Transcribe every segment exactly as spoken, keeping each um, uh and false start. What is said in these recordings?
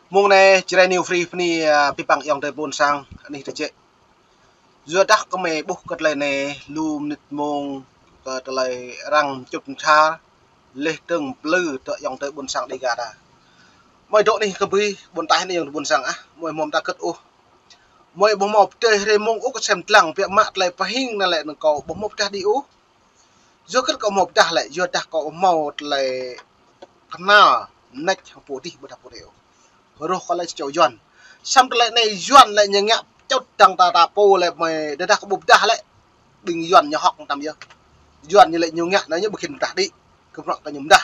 Mông anai, Jrai New Free bơni, ơ, abih bang ayŏng adơi ƀôn sang, anih tơjĕ. Yua dah kơmơi ƀuh kơ tơlơi anai, lu mơnit mông kơ tơlơi arăng čŭt čar, laih dơ̆ng plư tơ ayŏng adơi ƀôn sang Dega ta. Mơi dŏ anih kơ ƀing ƀôn taih anai ayŏng adơi ƀôn sang ah, mơi hmâo mơta kơ̆t ôh. Mơi ƀu hmâo pơdơi hrơi mông ôh kơ sem dlăng biă mă tơlơi pơhing anai lĕ anŭn kâo ƀu hmâo pơdah đĭ ôh. Yua hơget kâo hmâo pơdah lĕ, yua dah kâo hmâo tơlơi kơnăl mơneč hăng pô adih ƀôdah pô anai ôh. Rŏh kâo lĕ čô Yuan. Samơ̆ tơlơi anai Yuan lĕ ñu ngă čŭt dăng ta ta pô lĕ mơi, tơdah kâo ƀu pơdah lĕ ƀing Yuan ñu hŏk tăm yơh. Yuan ñu lĕ ñu ngă anai ñu ƀu khĭn pơdah đĭ. Kơ bruă kơ ñu pơdah.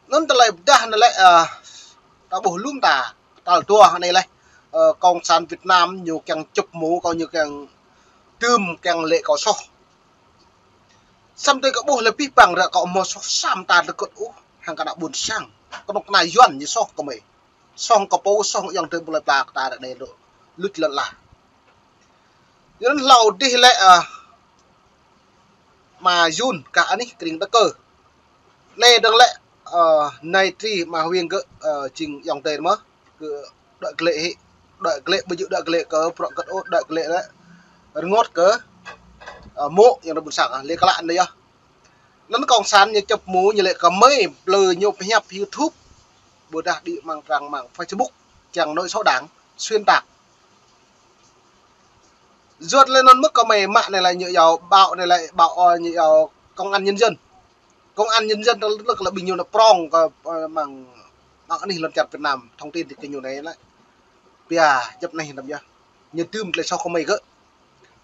Anŭn tơlơi pơdah anai lĕ, ơ, ta ƀuh lŏm ta, tal dua anai lĕ, ơ, Cộng sản Việt Nam ñu kiăng čŭp mơ̆ kâo, ñu kiăng tơm kiăng lĕ kâo soh. Samơ̆ tui kâo ƀuh lĕ abih bang ră kâo hmâo soh sa mơta tơkŭt ôh, hăng kơ ană ƀôn sang. Kơnuk kơna Yuan ñu soh kơmơi. Soh kơ pô, soh ayŏng adơi ƀu lơi pla kơ ta ră anai lu, luč lŏn ala. Yua anŭn hlâo adih lĕ, ơ, ama Yun kah anih kring Đăk Kơ. Anai dơ̆ng lĕ, ơ, nai tri ama Hwiêng gơ̆, ơ, jing ayŏng adơi mơ̆, gơ̆ đuaĭ glaĭ hĭ, đuaĭ glaĭ ƀu djơ̆ đuaĭ glaĭ kơ bruă hơget ôh, đuaĭ glaĭ lĕ rơngot kơ, ơ, mô̆ ayŏng adơi ƀôn sang, ah, lĕ klă anai yơh. Anŭn Cộng sản ñu čŭp mơ̆ ñu lĕ kơmơi plư ñu pơhiăp YouTube, ƀôdah đĭ amăng trang mạng Facebook, kiăng nói xấu Đảng, xuyên tạc. Yua lĕ anŭn mơ̆ kơmơi mă anai lĕ ñu iâu báo anai lĕ báo, ơ, ñu iâu Công an Nhân dân. Công an Nhân dân tơlơi lĕ ƀing ñu nao prŏng kơ, ơ, amăng, amăng anih lŏn čar Việt Nam, thông tin kơ ñu anai lĕ. Pia djŏp anai tăm yơh. Ñu tơm tơlơi soh kơmơi gơ̆.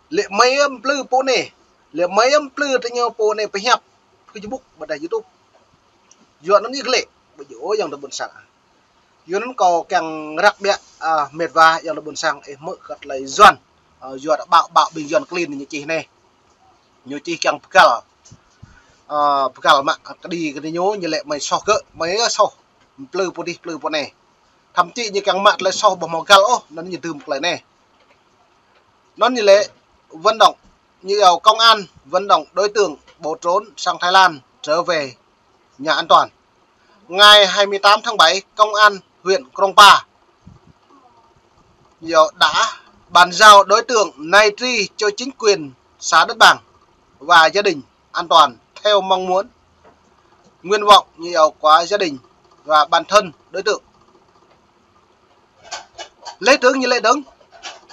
Lĕ mơi ăm plư pô anai. Lĕ mơi ăm plư tơ ñu pô anai pơhiăp Facebook ƀôdah YouTube. Yua anŭn ñu glaĭ. Ƀu djơ̆ ôh ayŏng adơi ƀôn sang. Yua anŭn kâo kiăng răk biă, ơ, mĕt wa ayŏng adơi ƀôn sang, ih hmư̆ kơ tơlơi Yuan. Ơ, yua dah báo, báo ƀing Yuan klin ñu čih anai. Ñu čih kiăng pơgăl. Ơ, pơgăl mă kơđi kơ ñu, ñu lĕ mơi soh gơ̆, mơi soh. Plư pô adih, plư pô anai. Thậm chí ñu kiăng mă tơlơi soh ƀu hmâo găl ôh, anŭn ñu tơm tơlơi anai. Anŭn ñu lĕ vận động, ñu iâu công an vận động đối tượng bỏ trốn sang Thái Lan trở về nhà an toàn. Ngày hai mươi tám tháng bảy, công an huyện Krông Pa, ñu iâu đã bàn giao đối tượng nai tri cho chính quyền xã Đất Bàng và gia đình an toàn theo mong muốn, nguyện vọng, ñu iâu, của gia đình và bản thân đối tượng. Laih dơ̆ng ñu laĭ dơ̆ng,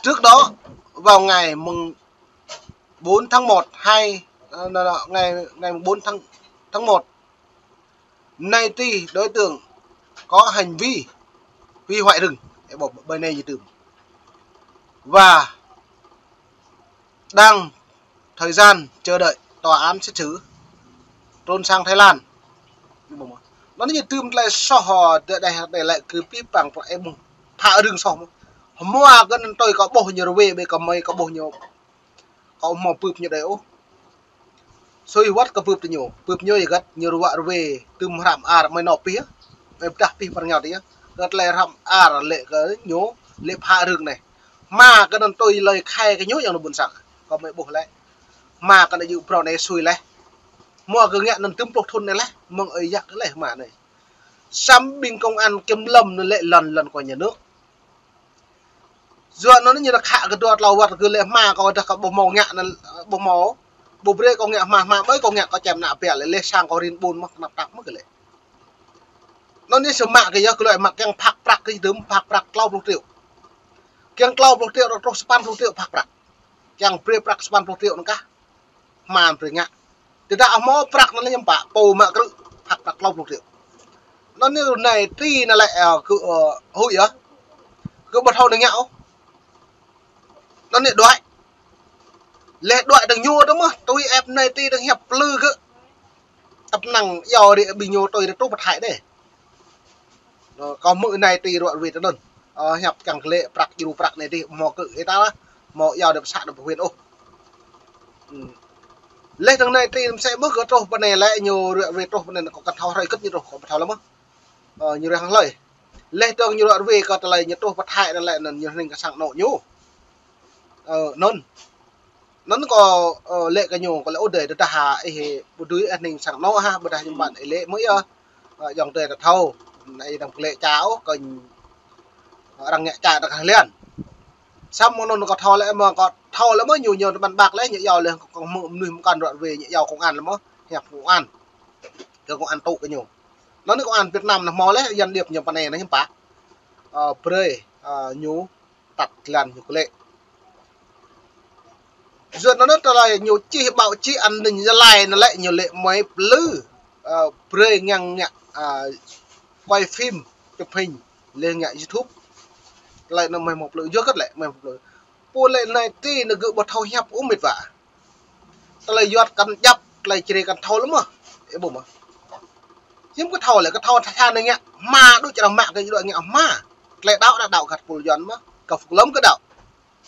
trước đó vào ngày mùng bốn tháng một, hai, ờ, ngày, ngày mùng bốn tháng, tháng một, nai tri đối tượng có hành vi hủy hoại rừng. Ê, ƀơi anai ñu tơm. Và đang thời gian chờ đợi tòa án xét xử, trốn sang Thái Lan. Anŭn ñu tơm tơlơi soh, ơ, đe, đe, đe lĕ kơ abih bang pơ ê mơ̆ phă rưng soh mơ̆. Hmua kơ anŭn tui kâo ƀuh ñu rơwe ƀơi kơmơi, kâo ƀuh ñu, kâo hmâo bưp ñu đơi ôh. Sui wơ̆t kơ bưp tơ ñu, bưp ñu yơh găt ñu ruă rơwe, tơm hrăm ar mơi nao pih yơh. Mơi pơdah pih pơ rơngiao tơ yơh. Găt tơlơi hrăm ar lĕ kơ ñu, lĕ phă rưng anai. Hmua kơ anŭn tui tơlơi khai kơ ñu ayŏng adơi ƀôn sang. Kâo mơi ƀuh lĕ. Hmua kơ anŭn yua phrâo anai sui laih. Hmua kơ ngă anŭn tơm pluh thŭn anai laih. Mơ̆ng ơi yă kơ laih hmua anai. Samơ̆ ƀing công an kiểm lâm anŭn lĕ lŏn, lŏn của nhà nước. Yua anŭn ñu dah khă kơ dua tlâo wơ̆t kơ lĕ hmua kâo dah kâo ƀu hmâo ngă anŭn, ƀu hmâo. Ƀu brơi kâo ngă hmua, hmua ƀơi kâo ngă kâo čem ană ƀiă lĕ, lĕ sang kâo rin ƀun mơ̆ tơnap tap mơ̆ kơ lĕ. Anŭn ñu sơmă kơ yơh kơ lĕ mă kiăng phak prăk kơ dơ̆m phak prăk tlâo pluh triệu. Kiăng tlâo pluh triệu truh sapăn pluh triệu phak prăk. Kiăng brơi prăk sapăn pluh triệu anŭn kah. Hmua brơi ngă. Tơdah hmâo prăk anŭn lĕ ñu pă pô mă krư̆ phak prăk tlâo pluh triệu. Anŭn ñu nai tri anŭn lĕ, ơ, kơ, ơ, huĭ yơh. Kơ ƀu thâo anŭn ngă ôh. Anŭn ñu đuaĭ. Lĕ đuaĭ dơ̆ng ñu dơ̆ng mơ̆, tui ĕp nai tri dơ̆ng hiăp plư gơ̆. Tăp năng iâu ri ƀing ñu tui ri truh pơ Thái đơi. Ơ, kâo hmư̆ nai tri ruă rơwe tơ anŭn. Ơ, hiăp kiăng kơ lĕ prăk djru prăk nai tri hmâo kơ ih ta lah. Hmâo iâu dơ̆ng pơ xã dơ̆ng pơ huyện ôh. Ư. Laih dơ̆ng nai tri mơsĕ mơ̆ kơ truh pơ anai lĕ ñu ruă rơwe truh pơ anai kâo kăn thâo hrơi hơget ñu truh kâo ƀu thâo lơi mơ̆. Ơ, ñu răng hlơi. Laih dơ̆ng ñu ruă rơwe kơ tơlơi ñu truh pơ Thái anŭn lĕ anŭn ñu hning kơ sang anŏ ñu. Ơ, anŭn. Anŭn kâo, ơ, laĭ kơ ñu, kâo laĭ ôh adơi, tơdah hă, ih ƀu dưi ih hning sang anŏ hă, ƀôdah ñu ƀăn ih lĕ mơ̆ yơh. Ơ, ayŏng adơi ta thâo, anai dơ̆ng kơ lĕ čao, kơ Arăng ngă čă tơ kah lian. Samơ̆ anŭn kâo thâo lĕ mơ̆, kâo thâo lĕ mơ̆ ñu, ñu ƀăn ƀak lĕ, ñu iâu lĕ kơ mơnuih mơkăn ră ruai, ñu iâu công an lĕ mơ̆, hiăp công an. Kơ công an tŭ kơ ñu. Anŭn anai công an Việt Nam anai hmâo lĕ, gián điệp ñu pơ anai anai hiư̆m pă. Ơ, brơi, ơ, ñu tăt lăn ñu klĕ. Yua anŭn tơlơi ñu čih báo chí an ninh Gia Lai anai lĕ ñu lĕ mơi plư, ơ, brơi ngă ngă, ơ, quay phim, chụp hình, lĕ ngă YouTube. Tơlơi anŭn mơi hmâo plư, yua hơget lĕ mơi hmâo plư. Pô lĕ anai ti anai gơ̆ ƀu thâo hiăp ôh met wa. Tơlơi Yuan kăn djăp, tơlơi Jrai kăn thâo lĕ mơ̆. Ih ƀuh mơ̆. Hiư̆m kơ thâo lĕ, kơ thâo tha tha anai ngă hma đôč, arăng mă kơ đôč ngă hma. Tơlơi đaŏ đa đaŏ gah pô Yuan mơ̆. Gah Phúc Lâm kơ đaŏ.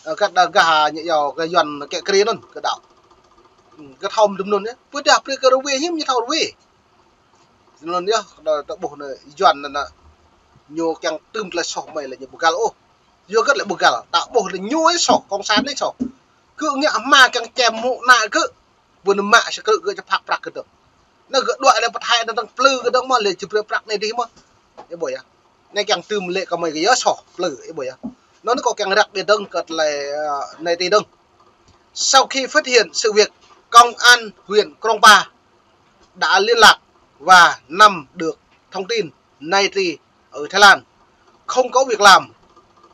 Ơ, gah đa gah ñu iâu gah Yuan kĕ kri anŭn kơ đaŏ. Ư, kơ thâo mơ̆n anŭn yơh. Pơdah brơi kơ rơwe hiư̆m ñu thâo rơwe. Anŭn yơh, đa tơ ƀuh anai Yuan anai, ñu kiăng tŭm tơlơi soh mơi lĕ ñu ƀu găl ôh. Yua hơget lĕ ƀu găl, ta ƀuh lĕ ñu ih soh, cộng sản ih soh. Gơ̆ ngă hma kiăng čem mŭk ană gơ̆, ƀu nao mă sa krư̆ gơ̆ čơphak prăk gơ̆ dơ̆ng. Anai gơ̆ đuaĭ lĕ pơthai anŭn dơ̆ng plư gơ̆ dơ̆ng mơ̆, lĕ či brơi prăk anai dih mơ̆. Ih ƀuh yơh. Anai kiăng tŭm lĕ kơ mơi gơ̆ yơh soh, plư, ih ƀuh yơh. Anŭn anai kâo kiăng răk ƀiă dơ̆ng kơ tơlơi, ơ, anai ti dơ̆ng. Sau khi phát hiện sự việc, công an huyện Krông Pa đã liên lạc và nắm được thông tin Nay Tri ở Thái Lan không có việc làm,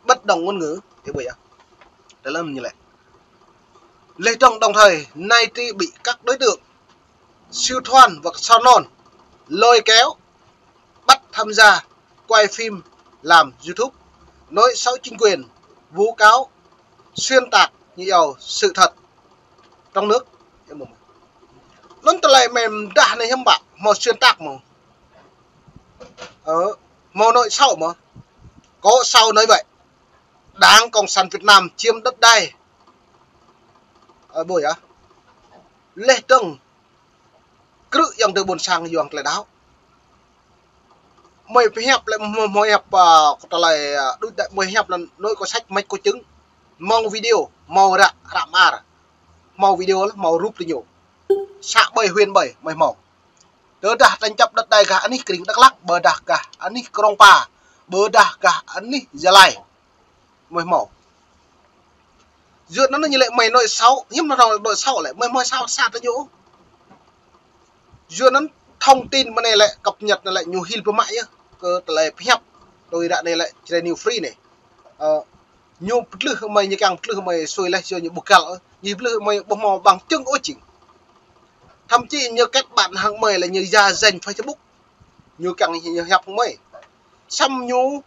bất động ngôn ngữ. Ih ƀuh yơh. Tơlơi anŭn ñu lĕ. Leh dơ̆ng đồng thời, Nay Tri bị các đối tượng Siu Thoan và Sa Non lôi kéo, bắt tham gia quay phim, làm YouTube, nói xấu chính quyền, vu cáo, xuyên tạc, ñu iâu sự thật trong nước. Anŭn tơlơi mơi mơdah anai hiư̆m pă, hmâo xuyên tạc mơ̆. Ơ, hmâo nói xấu mơ̆. Có sao nói vậy. Đảng Cộng sản Việt Nam chiếm đất đai. Ơ, ƀuh yơh. Leh dơ̆ng krư̆ ayŏng adơi ƀôn sang yua tơlơi đaŏ. Mơi pơhiăp lĕ mơi, mơi hiăp, ơ, tơlơi, ơ, đôč đa mơi hiăp lĕ nói có sách mách có chứng. Hmâo video, hmâo ră, ră mơar. Hmâo video lĕ, hmâo rup tơ ñu. Xã ƀơi, huyện ƀơi, mơi hmâo. Tơdah tranh chấp đất đai gah anih krĭng Dak Lak, ƀôdah gah anih Krông Pa, ƀôdah gah anih Gia Lai. Mơi hmâo. Yua anŭn ñu lĕ mơi nói xấu, hiư̆m anŭn nói xấu lĕ, mơi hmâo xấu sat tơ ñu. Yua anŭn thông tin mơ̆ng anai lĕ, cập nhật anai lĕ, ñu hil pơmă yơh, kơ tơlơi pơhiăp, tui ră anai lĕ, Jrai New Free anai. Ơ, ñu pơtlưh mơi, ñu kiăng pơtlưh mơi sui leh, yua ñu ƀu găl, ñu pơtlưh mơi ƀu hmâo bằng chứng ôh jing. Thậm chí ñu kết bạn hăng mơi lĕ ñu giả danh Facebook. Ñu kiăng ñu hiăp hăng mơi. Samơ̆ ñu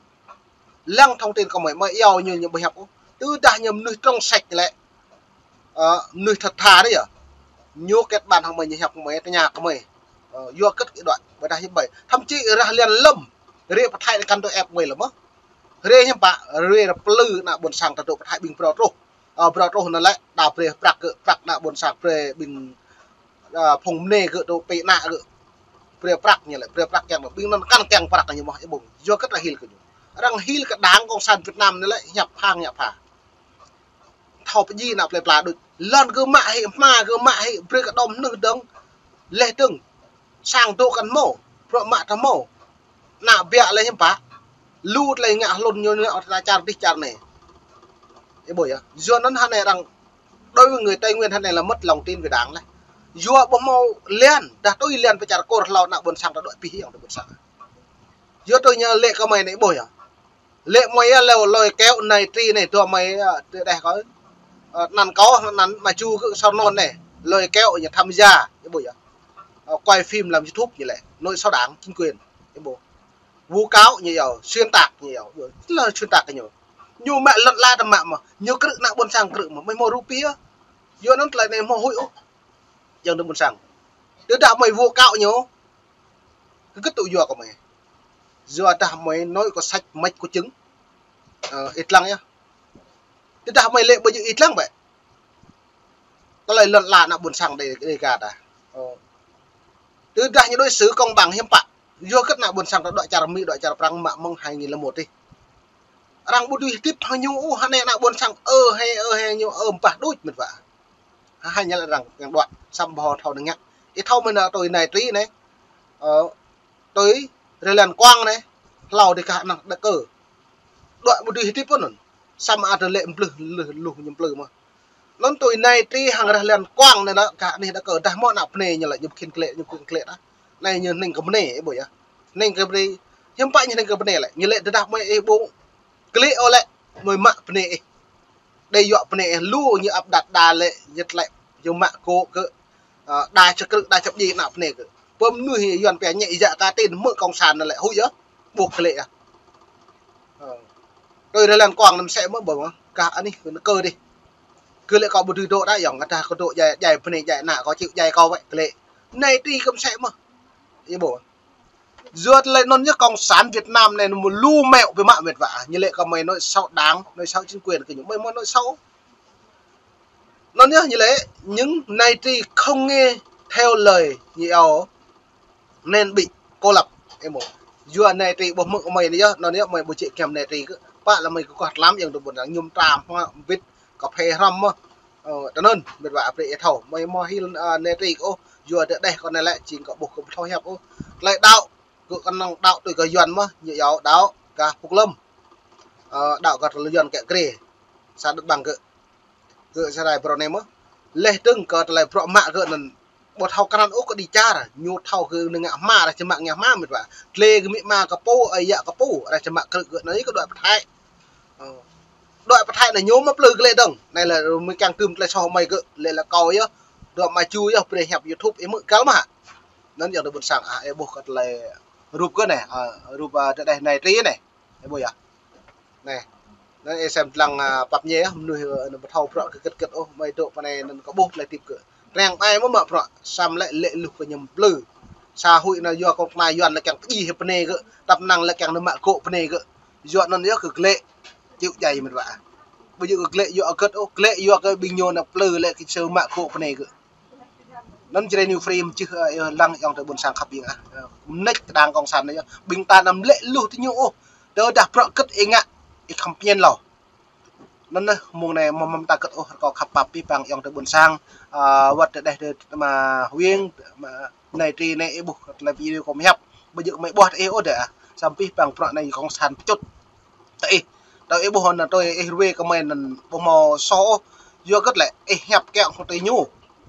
lăng thông tin kơ mơi, mơi iâu ñu, ñu ƀu hiăp ôh. Tơdah ñu mơnuih trong sạch lĕ, ơ, mơnuih thật thà đôč yơh. Ñu kết bạn hăng mơi, ñu hiăp hăng mơi, tơña kơ mơi. Ơ, yua hơget kơ đuaĭ, ƀôdah hiư̆m ƀơi. Thậm chí rah lian lơ̆m, rai pơthai kăn tui ĕp mơi lĕ mơ̆. Rai hiư̆m pă, rai plư ană ƀôn sang ta dŏ pơthai ƀing phrâo truh. Ơ, phrâo truh anŭn lĕ, đa brơi prăk gơ̆, prăk ană ƀôn sang brơi ƀing, ơ, phung mơnê gơ̆ dŏ pơ ană gơ̆. Brơi prăk ñu lĕ, brơi prăk kiăng ƀing anŭn kăn kiăng prăk ñu mơ̆, ih ƀuh. Yua hơget arăng hil kơ ñu. Arăng hil kơ Đảng Cộng sản Việt Nam anai lĕ, hiăp phang, hiăp pha. Thâo pơdjai ană plơi pla đôč. Lŏn gơ̆ mă hĭ, hma gơ̆ mă hĭ, brơi kơ đom mơnuih dơ̆ng. Leh dơ̆ng. Sang dŏ kăn hmâo, bruă mă ta hmâo. Ană biă lĕ hiư̆m pă. Lu tơlơi ngă hlŭn ñu, ñu ngă ta čar dih čar anai. Ih ƀuh yơh. Yua anŭn hơnai arăng, đối với người Tây Nguyên hơnai lĕ mất lòng tin về Đảng lĕ. Yua ƀu hmâo lian, dah tui lian pơ čar Kur hlâo ană ƀôn sang ta dŏ pih ayŏng adơi ƀôn sang. Yua tui ñu lĕ kơ mơi anai ih ƀuh yơh. Lĕ mơi yơh lôi, lôi kéo Nay Tri anai, dua mơi, ơ, tơ đeh kơ, ơ, anăn kâo, anăn mă ču kơ Sa Non anai. Lôi kéo ñu tham gia, ih ƀuh yơh. Ơ, quay phim làm YouTube ñu lĕ. Nói xấu Đảng, chính quyền, ih ƀuh. Vu cáo ñu iâu, xuyên tạc ñu iâu. Tơlơi xuyên tạc kơ ñu. Ñu mă lŏn ala ta mă mơ̆. Ñu krư̆ ană ƀôn sang krư̆ mơ̆. Mơi hmâo rup ih yơh. Yua anŭn tơlơi anai hmâo huĭ ôh. Ayŏng adơi ƀôn sang. Tơdah mơi vu cáo ñu, hơget tŭ yua kơ mơi. Yua dah mơi nói có sách mách có chứng. Ơ, ih lăng yơh. Tơdah mơi lĕ ƀu djơ̆ ih lăng bĕ. Tơlơi lŏn ala ană ƀôn sang Đê-, Đêga ta. Ơ. Tơdah ñu đối xử công bằng hiư̆m pă. Yua hơget ană ƀôn sang ta dŏ čar Mi, dŏ čar Prăng mă mơ̆ng hai nghìn lẻ một dih. Arăng ƀu dưi hơdip hăng ñu ôh, hơnai ană ƀôn sang ơ hĕ, ơ hĕ ñu ơ ƀah đôč met wa. Hơnai ñu lĕ arăng kiăng đuaĭ, samơ̆ ƀu thâo ngă. Ih thâo mơ̆n anai tui Nay Tri anai. Ơ, tui Rơlan Kuang anai. Hlâo dih kah anăn Đak Kơ. Đuaĭ ƀu dưi hơdip pơ anŭn. Samơ̆ ăt lĕ mplư, lư, lu ñu mplư mơ̆n. Anŭn tui anai tri hăng rah lan kuang anai lĕ, kah anih đa kơ dah mơ̆ ană bơnai ñu lĕ ñu khĭn klĕ, ñu khĭn klĕ dah. Anai ñu hning kơ bơnai, ih ƀuh yơh. Hning kơ bơnai, hiư̆m pă ñu hning kơ bơnai lĕ. Ñu lĕ tơdah mơi ih ƀu klĕ ôh lĕ, mơi mă bơnai ih. Đe yua bơnai ih lu ñu ăp đăt đa lĕ, ñu tlĕ, ñu mă kơ, kơ, ơ, đa čơkrư̆, đa čơpdjai ană bơnai kơ. Pơm mơnuih Yuan pia ñĕ yak ka tin mơ̆ cộng sản anai lĕ, huĭ yơh. Ƀuh klĕ yơh. Ơ. Tui rah lan kuang anai mơsĕ mơ̆ ƀơ̆ng, kah anih kơ anai kơ dih. Kơ lĕ kâo ƀu dưi dŏ đa yơ̆ng, kơ dah kâo dŏ djai, djai bơnai djai ană, kâo čih djai kâo wơ̆t klĕ. Anai tri kơ mơsĕ mơ̆. Ih ƀuh. Yua tơlơi anŭn yơh cộng sản Việt Nam anai mơ̆ lu mĕo biă mă mĕt wa. Ñu lĕ kơ mơi nói xấu đảng, nói xấu chính quyền kơ ñu. Mơi mơ̆ nói xấu. Anŭn yơh ñu lĕ, những anai tri không nghe theo lời ñu yơh. Nên bị cô lập. Ih ƀuh. Yua anai tri ƀuh mơ̆ mơi anai yơh, anŭn yơh mơi ƀu čih kiăm anai tri kơ. Pă lĕ mơi kơkuh tlam yơ̆ng tơ ƀôn sang ñum tram, hmua, bit, kơphê hrăm mơ̆. Ơ, tơ anŭn, mĕt wa apre ih thâo. Mơi mơ̆ hil, ơ, anai tri kơ ôh, yua tơ đeh kơ anai lĕ, jing kơ ƀuh kơ ƀu thâo hiăp ôh. Tơlơi đaŏ, gơ̆ kơnơ̆ng đaŏ tui kơ Yuan mơ̆, ñu yơh đaŏ gah pŭk lơm. Ơ, đaŏ gah tơlơi Yuan kĕ krê. Sa đut ƀăng gơ̆. Gơ̆ sa rai brô anai mơ̆. Leh dơ̆ng kơ tơlơi brŏ mă gơ̆ anŭn ƀu thâo krăn ôh kơ đi čar. Ñu thâo gơ̆ anŭn ngă hma, ră čơmă ngă hma mĕt wa. Tlê gơ̆ mĭ ma kơ pô, ơi yă kơ pô, ră čơmă krư̆ gơ̆ anŭn kơ đuaĭ pơthai. Ơ. Đuaĭ pơthai anai ñu mă plư glĕ dơ̆ng. Anai lĕ mơi kiăng tơm tơlơi soh mơi gơ̆, lĕ lĕ kâo yơh. Dŏ mă ču yơh, brơi hiăp YouTube, ih mơ̆ găl mơ̆ hă. Anŭn yơh tơ ƀôn sang, ơ, ih ƀuh kơ tơlơi rup gơ̆ anai, ơ, rup, ơ, tơ đeh anai tri anai. Ih ƀuh yơh. Anai. Anŭn ih sem lăng, ơ, pap ñe yơh, mơnuih, ơ, anŭn ƀu thâo brŏ kơ gĭt gĭt ôh, mơi dŏ pơ anai anŭn kơ ƀuh tơlơi hơdip gơ̆. Răng ai mơ̆ mă brŏ, sam lĕ lĕ luh kơ ñu mplư. Sa huĭ anŭn yua kông kơna Yuan lĕ kiăng pơdjai hĭ bơnai gơ̆, tăp năng lĕ kiăng anŭn mă kơ bơnai gơ̆. Yua anŭn yơh kơ glĕ, čih djai mĕt wa. Ƀu djơ̆ kơ glĕ yua gĭt ôh, glĕ yua kơ ƀing ñu anŭn mplư lĕ kơ sơ mă kơ bơnai gơ̆. Anŭn Jrai New Free mơčih, ơ, ih lăng yơ̆ng tơ ƀôn sang khăp ƀing ah. Ơ, mơneč kơ đảng cộng sản anai yơh. Ƀing ta anăm lĕ luh tơ ñu ôh. Tơdah brŏ gĭt ih ngă, ih khăm pơñen lâo. Anŭn anai, mông anai mơ̆ mơ̆n ta gĭt ôh, rơkâo khăp pap abih bang yơ̆ng tơ ƀôn sang, ơ, wơ̆t tơ đeh tơ mă huyện, mă anai tri anai ih ƀuh tơlơi video kâo mơhiăp. Ƀu djơ̆ mơi ƀuh tơ ih ôh đa. Samơ̆ abih bang brŏ anai cộng sản pơčŭt tơ ih. Tơ ih ƀuh anŭn tui ih ruai kơ mơi anŭn ƀu hmâo soh ôh. Yua gĭt lĕ ih hiăp kiăng hŏ tui ñu.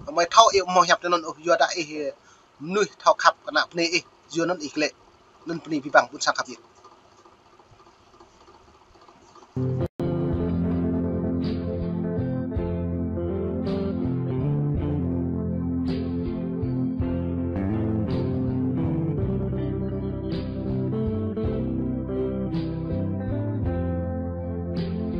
Mơi thâo ih ƀu hmâo hiăp tui anŭn ôh, yua dah ih mơnuih thâo khăp kơ ană bơnai ih. Yua anŭn ih glĕ. Anŭn bơni abih bang ƀôn sang khăp yơh.